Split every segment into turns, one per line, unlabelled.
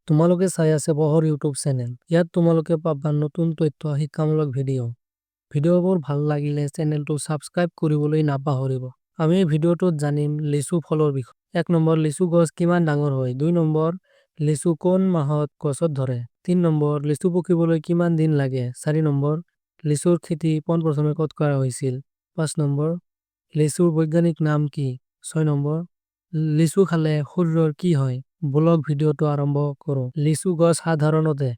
তোমালোকে চাই আছে বহৰ ইউটিউব চেনেল। ইয়াত তোমালোকে পাবা নতুন তথ্য, শিক্ষামূলক ভিডিঅ'। ভিডিঅ'বোৰ ভাল লাগিলে চেনেলটো ছাবস্ক্ৰাইব কৰিবলৈ নাপাহৰিব। আমি এই ভিডিঅ'টোত জানিম লিচু ফলৰ বিষয়ে। 1 নম্বৰ, লিচু গছ কিমান ডাঙৰ হয়? 2 নম্বৰ, লিচু কোন মাহত গছত ধৰে? 3 নম্বৰ, লিচু পকিবলৈ কিমান দিন লাগে? 4 নম্বৰ, লিচুৰ খেতি পোনপ্ৰথমে ক'ত কৰা হৈছিল? 5 নম্বৰ, লিচুৰ বৈজ্ঞানিক নাম কি? 6 নম্বৰ, লিচু খালে শৰীৰৰ কি হয়? বলক, ভিডিঅ'টো আৰম্ভ কৰোঁ। লিচু গছ সাধাৰণতে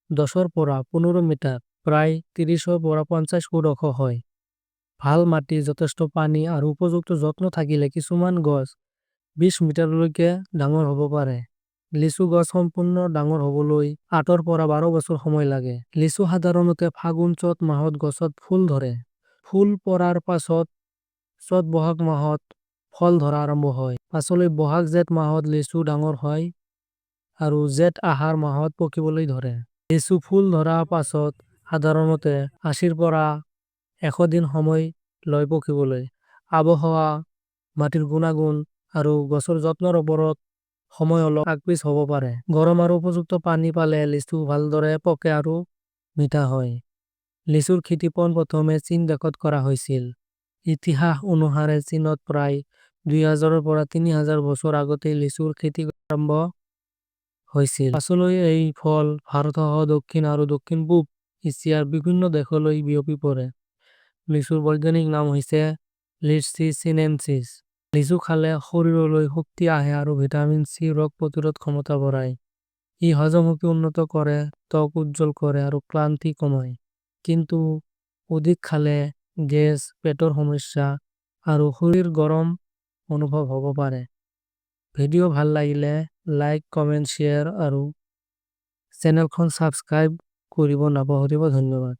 10ৰ পৰা 15 মিটাৰ, প্ৰায় 30ৰ পৰা 50 ফুট ওখ হয়। ভাল মাটি, যথেষ্ট পানী আৰু উপযুক্ত যত্ন থাকিলে কিছুমান গছ 20 মিটাৰলৈকে ডাঙৰ হ'ব পাৰে। লিচু গছ সম্পূৰ্ণ ডাঙৰ হ'বলৈ 8ৰ পৰা 12 বছৰ সময় লাগে। লিচু সাধাৰণতে ফাগুন চ'ত মাহত গছত ফুল ধৰে। ফুল পৰাৰ পাছত চ'ত বহাগ মাহত ফল ধৰা আৰম্ভ হয়। পাছলৈ বহাগ জেঠ মাহত লিচু ডাঙৰ হয় আৰু জেঠ আহাৰ মাহত পকিবলৈ ধৰে। লিচু ফুল ধৰাৰ পাছত সাধাৰণতে 80ৰ পৰা 100 দিন সময় লয় পকিবলৈ। আবহাৱা, মাটিৰ গুণাগুণ আৰু গছৰ যত্নৰ ওপৰত সময় অলপ আগপিছ হ'ব পাৰে। গৰম আৰু উপযুক্ত পানী পালে লিচু ভালদৰে পকে আৰু মিঠা হয়। লিচুৰ খেতি পোনপ্ৰথমে চীন দেশত কৰা হৈছিল। ইতিহাস অনুসাৰে চীনত প্ৰায় 2000ৰ পৰা 3000 বছৰ আগতেই লিচুৰ খেতি আৰম্ভ হৈছিল। পাছলৈ এই ফল ভাৰতসহ দক্ষিণ আৰু দক্ষিণ পূব এছিয়াৰ বিভিন্ন দেশলৈ বিয়পি পৰে। লিচুৰ বৈজ্ঞানিক নাম হৈছে লিচি চিনেনচিছ। লিচু খালে শৰীৰলৈ শক্তি আহে আৰু ভিটামিন চি ৰোগ প্ৰতিৰোধ ক্ষমতা বঢ়ায়। ই হজম শক্তি উন্নত কৰে, ত্বক উজ্জ্বল কৰে আৰু ক্লান্তি কমায়। কিন্তু অধিক খালে গেছ, পেটৰ সমস্যা আৰু শৰীৰ গৰম অনুভৱ হ'ব পাৰে। ভিডিঅ' ভাল লাগিলে লাইক, কমেণ্ট, শ্বেয়াৰ আৰু চেনেলখন ছাবস্ক্ৰাইব কৰিব নাপাহৰিব। ধন্যবাদ।